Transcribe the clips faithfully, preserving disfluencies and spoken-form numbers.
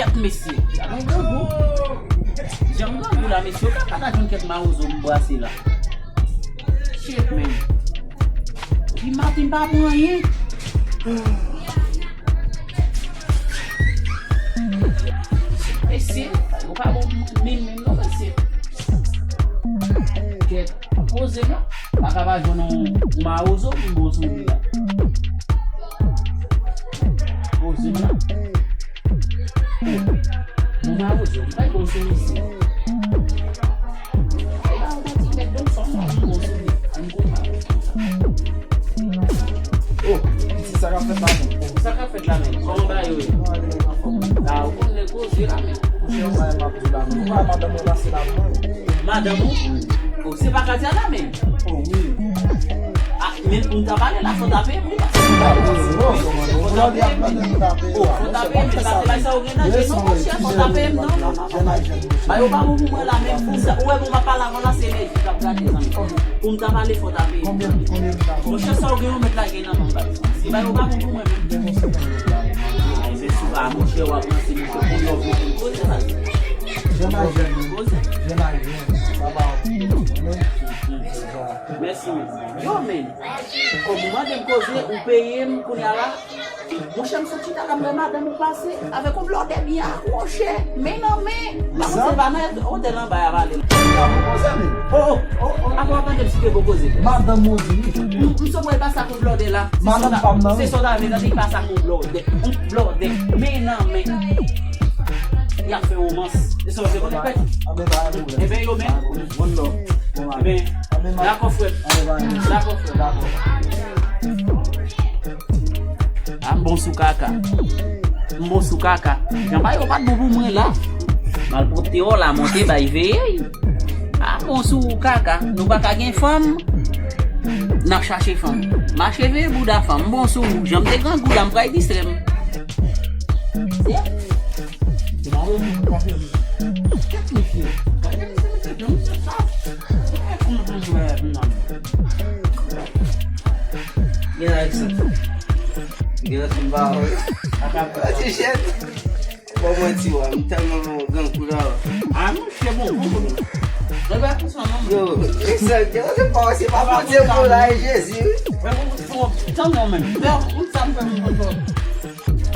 Kèt mesye, gade yon grangou. Jan m grangou la, mesye, ou ka pa ta jwenn kèt mawozo m brase la. Shit, man. Depi maten m pa pran anyen. Mesye, ou pa bon pou mwen menm, menm non, mesye. Kèt. Poze m la. Pa ka pa jwenn yon, yon mawozo pou m bon sou li la. Poze m la. Oh. Yon mawozo, m pa bon sou li. E ba yon ti mèt donk sa, m bon sou li. An kou mawozo. Oh, pitit, sa k ap fèt la menm? Sa k ap fèt la menm? Kòman bagay yo ye? Ah, ou konn nèg koze la menm. Monchè, yon bagay m ap di w la menm. Ou pa madanm mwen pase la pou mwen? Madanm ou? Oh, se pa Katia la menm? Oh, wi. Ah, men pou n ta pale la, fò ta peye m, wi, paske se pa mwen. Oh, fò ta peye m. Oh, fò ta peye m, paske bay sa ou gen nan je nou, monchè, fò ta peye m, non, non, non, non. Bay ou pa bon pou mwen la menm, pou sa, ou wè, bon, m ap pale avè w la, se nèg ki t ap gade, zanmi. Pou m ta pale, fò ta peye m. Monchè, sa ou gen yon mèt lage nan men m, bay. Si bay ou pa bon pou mwen menm. Ay, se sou pa, monchè, w ap ranse, monchè, pou yon vye pou koze la. Jan a jèn, jan a jèn, sa pa yon pwoblèm. Mèsi, men. Yo, men. Kòm ou mande m koze, ou peye m, kounye a la. Monchè, m sot chita la, m wè madanm ou pase avèk yon blòdè byen akwoche, men nan men. M pa konn se pa nan otèl anba a pale. Oh, oh, oh, oh, avan w ap tande m site bon koze. Madanm ou di. M, m sot wè l pase ak yon blòdè la. Se madanm pa m nan, se wi. Sot avè tande l pase ak yon blòdè. Yon blòdè, men nan men. Y ap fè womans. E sa w se konnen pèt. Enben, yo menm. Enben, dakò, frè m. Dakò, frè m. A, m bon sou kaka. M bon sou kaka. Jan bagay yo pa t bon pou mwen la. Malpwòpte w la monte bay veye. A, m bon sou kaka. Nou pa ka gen fanm. N ap chache fanm. Mache veye bouda fanm. M bon sou ou. Jan m te grangou la, m pral distrè m. Gen la, Jackson. Gen la, Jackson, ba, wi. Ti chèn. Bon, mwen, ti wa, m tèlman grangou la. A, monchè, bon, bon, bon. Yo, Jackson, se pa, se pa Bondye pou la, e Jezi, wi. Tann non, men. Lè ou sa m fè m konn.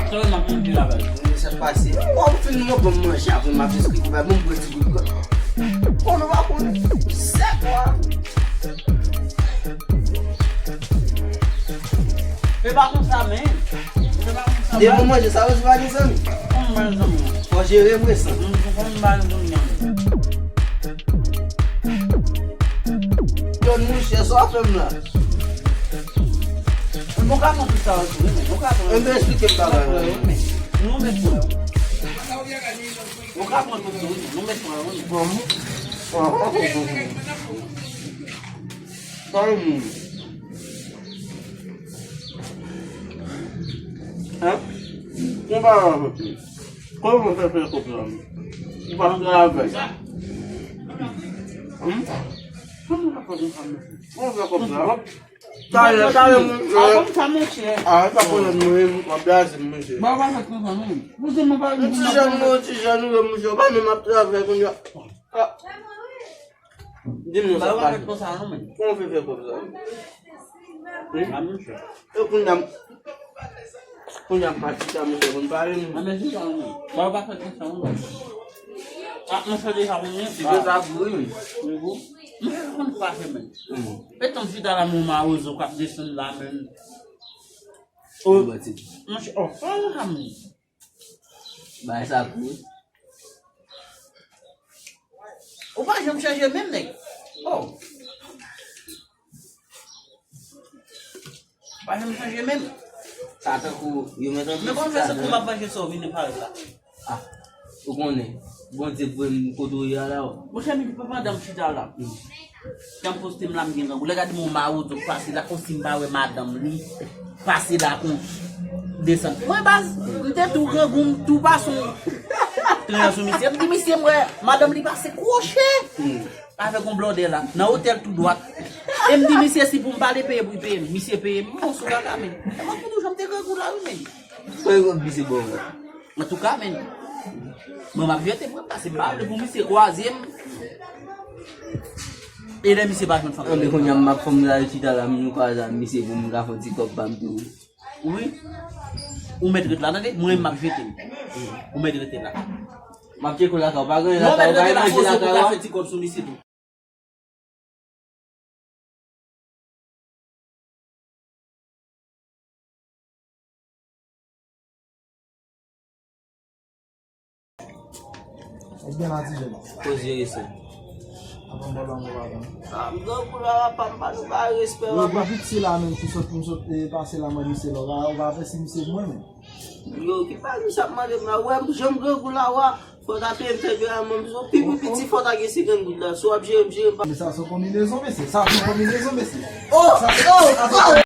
Sa w m ap di la, baz. Sa pase. Bon, ou fin mwen bon manje, apre m ap esplike w, bon, mwen ti gout. Bon, nou pa konnen. Sèk, wa. E pa konsa, men. E pa konsa, depi w manje sa, ou di pa gen zanmi. Kòman m pa gen zanmi? Fò jere vre san. Kòman m pa gen zanmi, non? Yon mouche, sa w ap fè m la? Mwen ka pran tout sa yo tou, wi, men. Mwen ka pran. Mwen ka esplike m bagay yo. Nou met frè yo. Mwen ka pran tout yo, wi, men. Nou met frè yo, wi, men. Bon, mwen. Sa e moun. Hein? Mwen pa la, mwen. Kòman mwen fè fè kòb la? Ou pa travay. Hmm? Kòman mwen fè kòb la? Talè, talè, mwen. Avan sa, monchè. Ah, e pa pwoblèm, mwen, mwen blaze, monchè. Ba, ba, fè konsa, non. Yon ti jèn, mwen, yon ti jèn, ou wè, monchè, ou pa menm ap travay, kounye a. Ah. Di m non, sa pa fèt konsa, non, men. Kòman w fè fè kòb sa? Wi. A, monchè. E kounye a, kounye a, m pati sa, monchè, konn pale, non. A, men, di sa, non, men. Ba, ou pa fèt konsa, non, men. A, monchè, deja, men, men. Ti gwo sa gou, wi, men. Li gou. Monchè, konn fache, men. Hmm. E tann chita la, men, mawozo k ap desann la, men. Oh, monchè, oh, fò yon sa, men. Bay sa kou. Ou pa janm chanje menm, nèg. Oh. Pa janm chanje menm. Sa tankou yo mèt antre. Men kòman fè se kou m ap manje sa w vin parèt la? Ah, ou konnen. Bondye voye m kote w ye a la, wi. Monchè, men pandan m chita la. Hmm. Jan poste m la, m gen grangou. Lè gade m wè mawozo k pase la, konsi m pa wè madanm li pase la kon desann. Mwen, baz, m te tou grangou, m tou pase yon tren sou misye. M di misye, m wè madanm li pase kwoche avèk yon blòdè la, nan otèl tou dwat. E m di misye, si pou m pale peye pou l peye m. Misye peye m. M bon sou kaka, men. E mwen, pou jan m te grangou la, wi, men. Mwen, yon misye bon, wi. Antouka, men. Mwen, m ap jete, mwen, paske m pa vle pou misye kwaze m. E lè misye pa jwenn fanm. Anben, kounye a, m ap fè m gade chita la, m kwaze a misye pou m ka fè yon ti kòb pa m tou. Wi. Ou mèt ret la, tande? Mwen, m ap jete m. Ou mèt rete la. M ap tcheke w lakay, ou pa gen lakay, ou pa manje lakay, ou pa fè ti kòb sou misye tou. Ou byen la, ti jèn? Koze rese. Avan bò lanmou, papa. Ah, m grangou la, papa, m pa nou ba respè, papa. Yo, depi ti la menm, ki sot, m sot, e, pase la, mwen, misye la, ou pa, ou pa fè si misye mwen menm. Yo, ki pa misye ap mande m la, ou wè, jan m grangou la, wa. Fò ta peye m fè granmoun, pi pou piti fò ta gen senkant goud la. Si w ap jere m, jere m pa. Men sa se yon konbinezon, mesye. Sa se yon konbinezon, mesye. Oh! Sa se, oh! Sa se